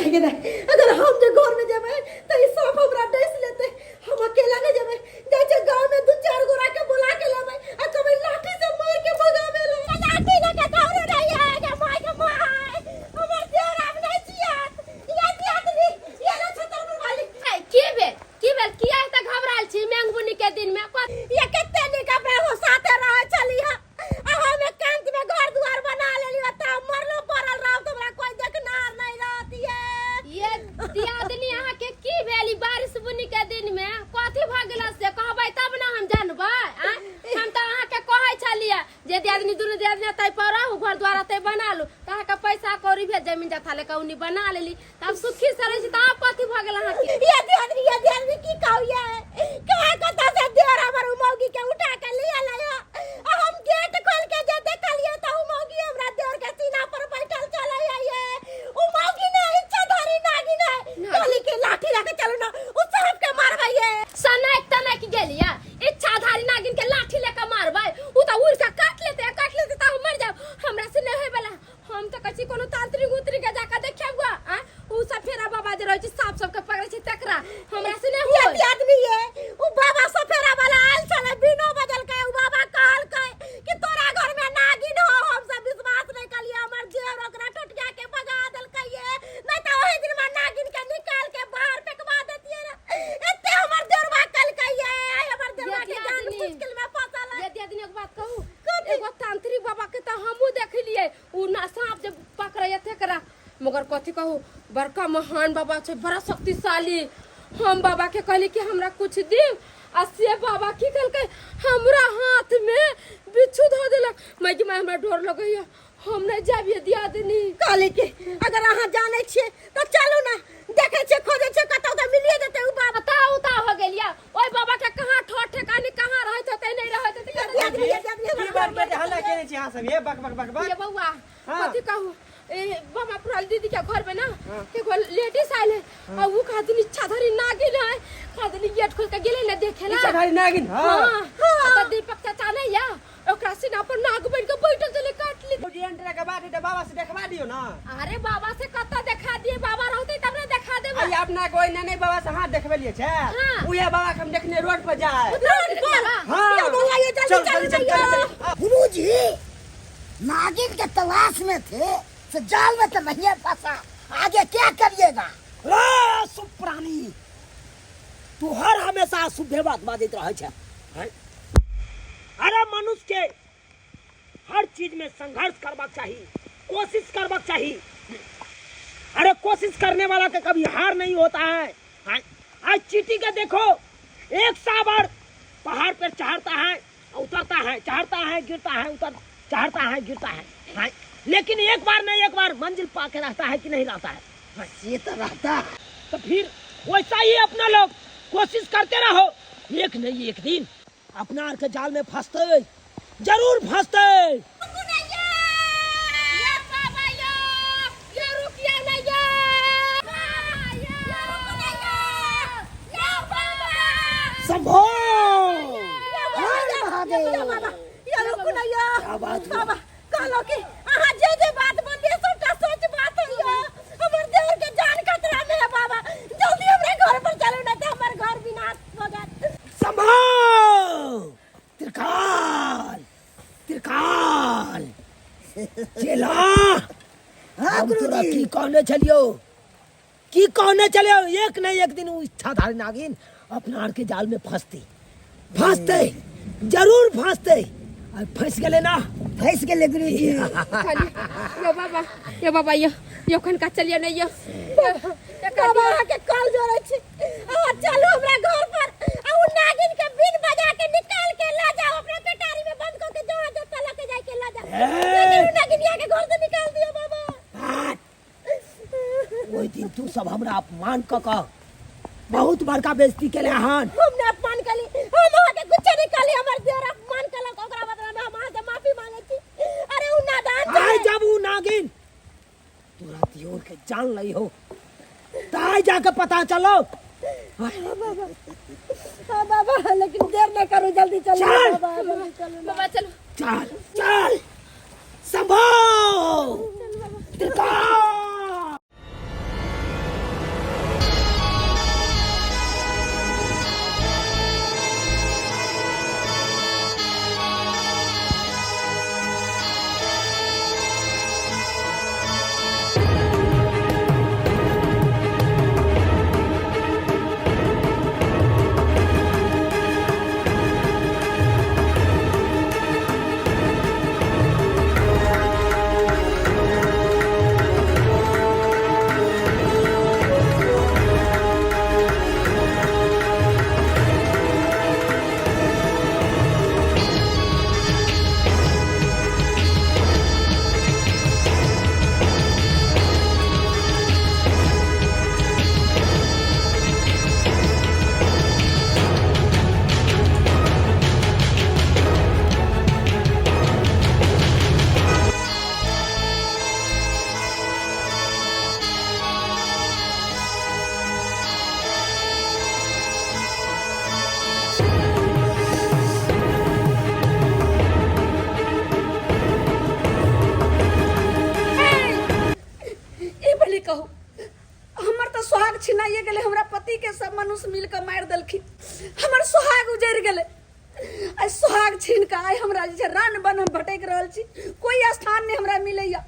दाई गे दाई, अगर हम जे घर में जेबै त ई सांप हमरा डस लेतै। हम अकेला नहीं जेबै, जाइ छै गांव में दू चार गोरा के बुला के लेबै आ कहबै लाठी से मार के भगाबै ले। लाठी लऽ के दौड़े रहियै गे माय गे माय, हमर देह आब नहि जियत। ये दियादनी, ये ले छतरपुर वाली। ए, की भेल की भेल, किया एते घबरायल छी मेंग बुनी के दिन में? ये कते नीक अपना हो साथे रहै छली हा, आ हम एकांत में घर दुआर बना लेली, ओतऽ हम मरलो पड़ल रहब तऽ हमरा कोई देखनार नहीं रहत। ये ये दियादनी, अहाँ के की भेल ई बारिश बुनी के दिन में? कथी भऽ गेल से कहबै तब ने हम जानबै। आँय? हम तऽ अहाँ के कहै छलियै जे दियादनी दुनू दियादनी तै पर रहू, घर द्वार तै बना लू, तऽ अहाँके पैसा कौड़ी भेल, जमीन जथा लेके उनी बना लेली, तब सुखी से रहै छी, तऽ आब कथी भऽ गेल अहाँके? ये दियादनी, ये दियादनी, की कहू, ये कहाँ कतऽ से देर हमर उ मौगी के उठा के ले एलै हँ, आ हम गेट खोल के जे देखलियै तऽ उ मौगी हमरा देर के सीना पर बैठल छलै। है ये उ मौगी ने इच्छाधारी नागिन है। कहली के लाठी लऽ के चलू ना, उ सांप के मारबै। ये सनक तनक गेलियै, इच्छाधारी नागिन के लाठी लेके मारबै, उ तऽ उड़ के काट लेतै, काट लेतै तऽ हम मर जाब। हमरा से नहि होय वाला। हम तऽ कहै छी कोनो तांत्रिक उंत्रिक के जाके देखेब ग। आँय, उ सब फेरा बाबा जे रहै छै, सांप सबके पकड़ै छै, तकरा। हमरा से नहि ये होय। आदमी, ये उ बाबा सफेरा वाला आयल छलै, बिनो बजलकै। उ बाबा कहलकै कि तोरा घर में नागिन हो। हम सब विश्वास नहीं कलिए, हमर जेवर ओकरा टोटिया के भगा देलकै। ये नहीं तो ओही दिन में नागिन के निकाल के बाहर फेंकवा देतिए रे। एते हमर देवरबा कलकै। ये आइ हमर देवरबा के जान आदमी। मुश्किल में फंसल है। ये दियादनी, एक बात कहू? एगो तांत्रिक बाबा के तऽ हमहूँ देखलियै, उ ना सांप जे पकड़ैया तेकरा, मगर कथी कहू, बड़का महान बाबा छै, बड़ा शक्तिशाली। हम बाबा के कहली कि हमरा कुछ दिउ, आ से बाबा की कहलकै, हमरा हाथ में बिच्छू धऽ देलक। माय गे माय, हमरा डर लगैया, हम नहि जाबियै दियादनी। कहली कि अगर अहाँ जानै छियै तऽ चलू ना, देखै छियै, खोजै छियै, कतौ तऽ मिलिए जेतै उ बाबा। उता उता हो गेलिया, ओहि बाबा के कहाँ ठोर ठेकानी, कहाँ रहैत होतै, नहि रहैत होतै। ये आदमी, ये आदमी, की बात के हल्ला केने छी अहाँ सब? ये बक बक बक बक। ये बौआ। हाँ। कथी कहू, ए बाबा पुराल दीदी के घर में ना एगो लेडीज आयल है, आ उ कहथिन इच्छाधारी नागिन है। कहथिन गेट खोल के गेलै ना देखे ला। इच्छाधारी नागिन? हाँ। हाँ, त दीपक चाचा नहीं या, ओकरा सीना पर नाग बन के बैठल छलै, काट ली। भौजी, एंट्रा के बात है त बाबा से देखवा दियो ना। अरे बाबा से कतऽ देखा दिए? बाबा रहते तब ना देखा देबै। आई अपना कोई ने नहीं बाबा से हाथ देखबे लिए छै। हाँ। उहे बाबा के हम देखने रोड पर जाए। रोड पर? हाँ। ये बौआ, ये जल्दी चल, चलू जल्दी, चल, ना। चल, चल। गुरुजी नागिन के तलाश में थे तो जाल में तो नहीं फंसा, आगे क्या करिएगा? रे अशुभ प्राणी, तू हर हमेशा अशुभे बात बाजैत रहै छै। हैं? अरे मनुष्य के हर चीज में संघर्ष करबाक चाही, कोशिश करबाक चाही। अरे कोशिश करने वाला के कभी हार नहीं होता है। हैं? आज चींटी के देखो, एक साबर पहाड़ पर चढ़ता है, उतरता है, चढ़ता है, गिरता है, उतर, चढ़ता है, गिरता है, हैं? लेकिन एक बार नहीं एक बार मंजिल पा के रहता है कि नहीं रहता है? ये तो रहता है। तो फिर वैसा ही अपना लोग कोशिश करते रहो, एक नहीं एक दिन अपना आर के जाल में फंसते, जरूर फंसते। ये बाबा यो, ये रुकिया ना यो। ये रुको ना यो। ये बाबा। शंभो हर महादेव। बाबा, ये रुकू ना यो। क्या बात हुआ? बाबा, कहलो कि अहाँ जे जे बात बोलिए सबटा सच बात है। यो हमर देवर के जान खतरा में है। बाबा, जल्दी हमरा घर पर चलू ना तऽ हमर घर विनाश भऽ जायत। शंभो, त्रिकाल त्रिकाल चेला। हाँ हम तोरा गुरुजी। की कहने छलियो, की कहने छलियो? एक नहीं एक दिन उ इच्छाधारी नागिन अपना आर के जाल में फंसती, फंसते, जरूर फंसते। आ फंस गेले ना? फंस गेले गुरुजी। यो बाबा, यो बाबा, यो यो खनका चलिए ना यो। बाबा, अहाँके कल जोड़ै छी, अहाँ चलू हमरा घर पर आ उ नागिन के बीन बजा के निकाल के ल जाओ, अपना पेटारी में बंद क के जहाँ जतऽ लऽ के जाय के ल जाओ, लेकिन उ नागिनिया के घर से निकाल दियौ बाबा। हट! ओहि दिन तू सब हमरा अपमान क कऽ बहुत बड़का बेइज्जती केले हन। हम ने अपमान कली? हम अहाँके कुछो नहीं कहली। हमर देवर अपमान केलक, ओकरा बदला में हम अहाँ से माफी मांगे छी। अरे उ नादान आइ छलै। जब उ नागिन तोरा दियोर के जान लई हो ताई जाके पता चलो। हाँ बाबा, लेकिन देर नहीं करू, जल्दी चलू। चल। बाबा, जल्दी चलू। बाबा, चलो। चल चल, शंभो त्रिकाल। हमर तऽ सोहाग छिनाइए गेलै हमरा पतिके सब मनुष्य मिल कऽ मारि देलखिन हमर सोहाग उजड़ि गेलै आइ सोहाग छीन कऽ आइ हमरा जे छै रन बन हम भटकि रहल छी कोई स्थान नहि हमरा मिलैया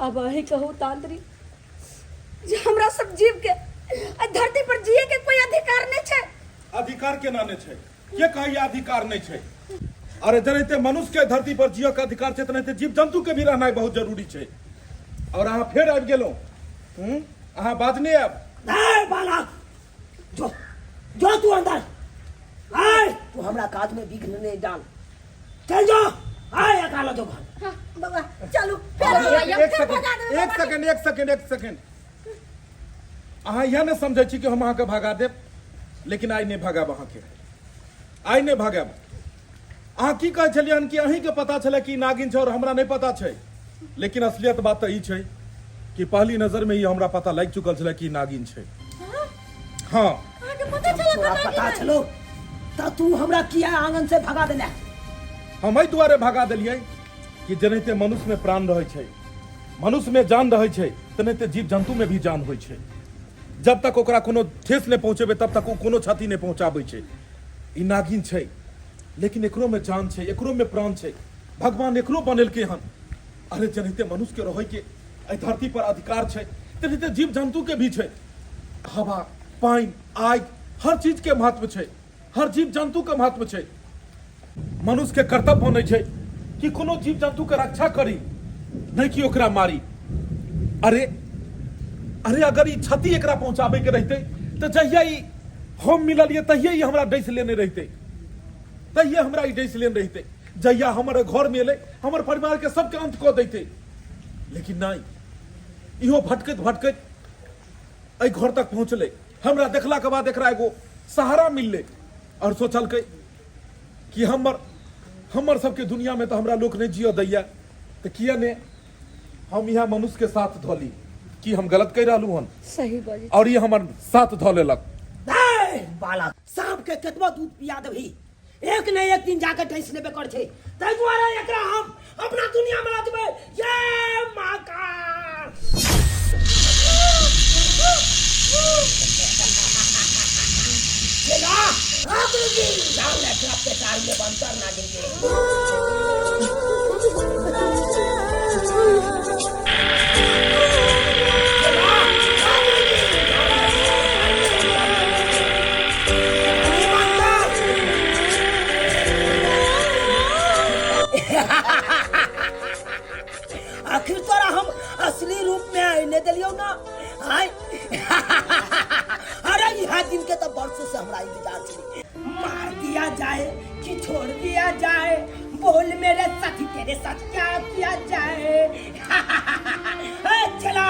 अब अहीं कहू तांत्रिक जे हमरा सब जीव के आइ धरती पर जिए के कोई अधिकार नहि छै अधिकार केना नहि छै के कहैया अधिकार नहि छै अरे जेनाहिते मनुष्य के धरती पर जियऽ के अधिकार छै तेनाहिते जीव जन्तु के भी रहनाइ बहुत जरूरी छै और अहाँ फेर आबि गेलहुँ हूँ अहाँ बाजने आयब ए बालक जो जो तू अंदर आय तू हमरा काज में विघ्न नहीं डाल चल जो आय अकाला जो घर हाँ, बउआ चलू फेर एक आइए, एक फेर भगा सेकंड देबै एक बाबा के। सेकंड एक सेकंड एक सेकंड अहाँ इएह नहि समझै छी कि हम अहाँके भगा देब लेकिन आइ नहि भगायब अहाँके आइ नहि भगायब अहाँ की कहै छलियै हन कि अहीँके पता छलै कि ई नागिन छै और हमरा नहि पता छै लेकिन असलियत बात तऽ ई छै कि पहली नजरमे ही हमरा पता लागि चुकल छलै कि ई नागिन छै हँ अहाँके पता चलल तोरा कतऽ पता गेलै? छलो तऽ तू हमरा किया आंगन से भगा देले हम एहि दुआरे भगा देलियै कि जेनाहिते मनुष्यमे प्राण रहै छै मनुष्यमे जान रहै छै तेनाहिते जीव जन्तुमे भी जान होइ छै जब तक ओकरा कोनो ठेस नहि पहुँचेबै तब तक ओ कोनो क्षति नहि पहुँचाबै छै ई नागिन छै लेकिन एकरोमे जान छै एकरोमे प्राण छै भगवान एकरो बनेलकै हन अरे जेनाहिते मनुष्यके रहैके एहि धरती पर अधिकार छै तेनाहिते जीव जन्तुके भी छै हवा पानि आगि हर चीजके महत्व छै हर जीव जन्तुके महत्व छै मनुष्यके कर्तव्य बनै छै कि कोनो जीव जन्तुके रक्षा करी नहि कि ओकरा मारी अरे अरे अगर ई क्षति एकरा पहुंचाबे के रहते तऽ जहिया ई हम मिललियै तहिये ई हमरा डसि लेने रहिते तहिये हमरा ई डसि लेने रहिते जहिया हमर घर में एलै हमर परिवार के सबके अंत कऽ दैते लेकिन नहि इहो भटकैत भटकैत एहि घर तक पहुँचलै हमरा देखलाके बाद एकरा एगो सहारा मिललै आओर सोचलकै कि हमर हमर सबके दुनियामे तऽ हमरा लोक नहि जियऽ दैया तऽ किया ने हम इएह मनुष्यके साथ धऽ ली की हम गलत कहि रहलहुँ हन सही बाजै आओर ई हमर साथ धऽ लेलक ए, बालक सांप के केतबो दूध पिया देबही एक ने एक दिन जाके डसि लेबे कर छै ताहि दुआरे एकरा हम अपना दुनिया में लऽ जेबै ये महाकाल चला हाँ गुरुजी जाओ ना एकरा पेटार में बंद कर ना देंगे आखिर तोरा हम असली रूप में आने दिलियौ ना आय अरे इहा दिन के तो वर्षों से हमरा इंतजार छलै मार दिया जाए कि छोड़ दिया जाए बोल मेरे साथी तेरे साथ क्या किया जाए ए, चला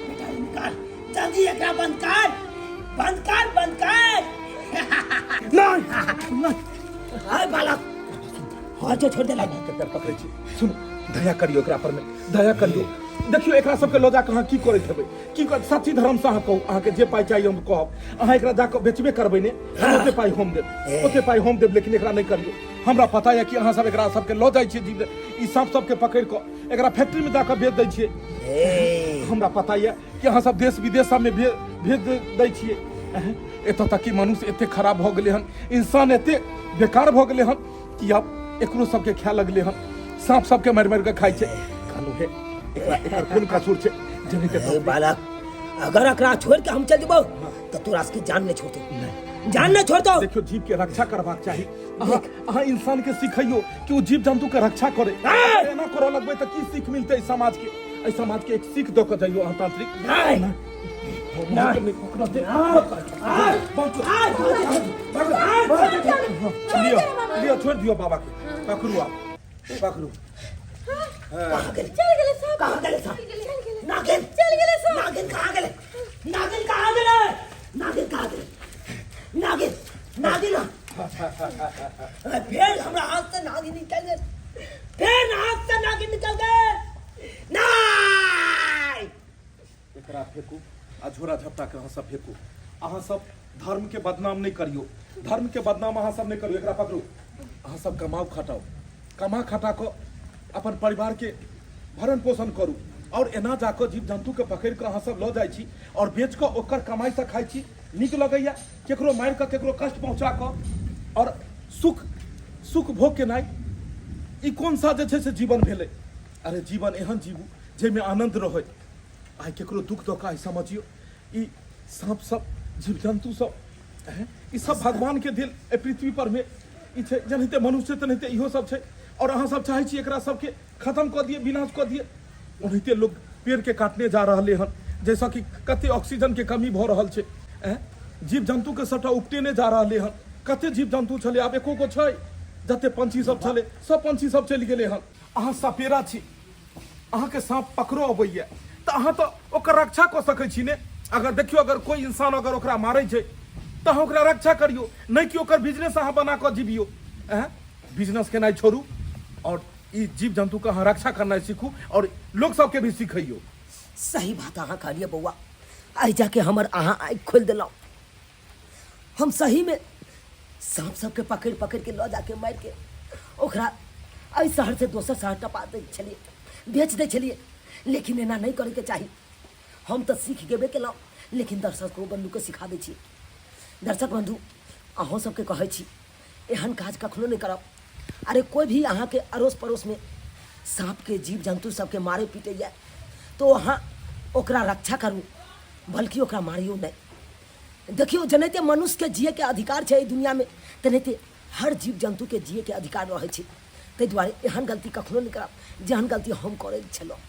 बेटा निकाल जल्दी एकरा बंद कर बंद कर बंद कर नहीं नहीं आय बालक हाँ जो छोड़ देला के पैर पकड़ै छी सुनू दया करियौ एकरा पर में दया करियौ देखियौ एकरा सबके लऽ जाकऽ अहाँ की करैत हेबै की कर सच्ची धर्म से अहाँ कहू अहाँके जे पाइ चाही हम कहब अहाँ एकरा जाकऽ बेचबे करबै ने हम ओते पाइ हम देब ओते पाइ हम देब लेकिन एकरा नहि करियौ हमरा पता यऽ कि अहाँ सब एकरा सबके लऽ जाइ छियै जीव ई साँप सबके पकड़ि कऽ एकरा फैक्ट्रीमे जाकऽ बेच दै छियै हमरा पता यऽ कि अहाँ सब देश विदेश सबमे भेज भेज दै छियै एतऽ तक कि मनुष्य एते खराब भऽ गेलै हन इंसान एते बेकार भऽ गेलै हन कि आब एकरो सबके खाय लगलै हन साँप सबके मारि मारि कऽ खाइ छै कहलहुँ हे एकरा एकर कोन कसूर छै जने हे बालक अगर एकरा छोड़ के हम चल जेबौ तऽ तोरा सबके जान नहीं छोड़तौ जान नहीं छोड़तौ देखियो जीव के रक्षा करबाक चाही अहाँ अहाँ इंसान के सिखैयो कि ओ जीव जंतु के रक्षा करे एना करऽ लगबै तऽ की सीख मिलतै एहि समाज के एहि समाज के एक सीख दऽ कऽ जइयो अहाँ तांत्रिक नहीं लियो लियो छोड़ दियो बाबा के पकड़ू आप पकड़ू कहाँ गेलै चल गेलै सब कहाँ गेलै सब चल गेलै नागिन चल गेलै सब नागिन कहाँ गेलै नागिन कहाँ गेलै नागिन कहाँ गेलै नागिन नागिन अरे फेर हमरा हाथ से नागिन निकल गेल फेर हाथ से नागिन निकल गेल नहीं एकरा फेंकू आ झोरा झपटा के अहाँ सब फेंकू अहाँ सब धर्म के बदनाम नहीं करियो धर्म के बदनाम अहाँ सब नहीं करियो एकरा पकड़ू अहाँ सब कमाओ खटाओ कमा खटा कऽ अपन परिवार के भरण पोषण करू और एना जाकऽ जीव जन्तुके पकड़ि कऽ अहाँ सब लऽ जाइ छी और बेच कऽ ओकर कमाइसँ खाइ छी। नीक लगैया केकरो मारि कऽ केकरो कष्ट पहुँचा कऽ और सुख सुख भोग केनाइ, ई कोन सा जे छै से जीवन भेलै? अरे जीवन एहन जीवू जाहिमे आनन्द रहै। आइ केकरो दुख दऽ कऽ आइ समझियौ ई साँप सब जीव जन्तु सब ई सब भगवान के देल एहि पृथ्वी पर में ई छै। जेनाहिते मनुष्य तेनाहिते इहो सब छै। और अहाँ सब चाहै छी एकरा सबके खत्म कऽ दिए, विनाश कऽ दिए। ओनाहिते लोग पेड़ के काटने जा रहले हन, जैसा कि कते ऑक्सीजन के कमी भऽ रहल छै। जीव जन्तु के सबटा उपटेने जा रहले हन। कते जीव जन्तु छलै, आब एको गो छै? जते पंछी सब छलै सब पंछी सब चलि गेलै हन। अहाँ सपेरा छी, अहाँके साँप पकड़ो अबैया तऽ अहाँ तऽ ओकर रक्षा कऽ सकै छी ने। अगर देखियौ अगर कोइ इंसान अगर ओकरा मारै छै तऽ अहाँ ओकरा रक्षा करियौ, नहि कि ओकर बिजनेस अहाँ बना कऽ जीबियौ। बिजनेस केनाइ छोड़ू और ई जीव जन्तुके अहाँ रक्षा करनाइ सीखू और लोक सबके भी सिखैयौ। सही बात अहाँ कहलियै बौआ, आइ जाके हमर अहाँ आँखि खोलि देलहुँ। हम सहीमे साँप सबके पकड़ि पकड़िके लऽ जाके मारिके ओकरा एहि शहरसँ दोसर शहर टपा दै छलियै, बेच दै छलियै। लेकिन एना नहि करैके चाही। हम तऽ सीख गेबे केलहुँ, लेकिन दर्शको बन्धुके सिखा दै छी। दर्शक बन्धु, अहूँ सबके कहै छी एहन काज कखनो नहि करब। अरे कोइ भी अहाँके अड़ोस पड़ोसमे साँपके जीव जन्तु सबके मारै पीटैए तऽ अहाँ ओकरा रक्षा करू, बल्कि ओकरा मारियौ नहि। देखियौ जेनाहिते मनुष्यके जियैके अधिकार छै एहि दुनिआँमे, तेनाहिते हर जीव जन्तुके जियैके अधिकार रहै छै। ताहि दुआरे एहन गलती कखनो नहि करब जेहन गलती हम करै छलहुँ।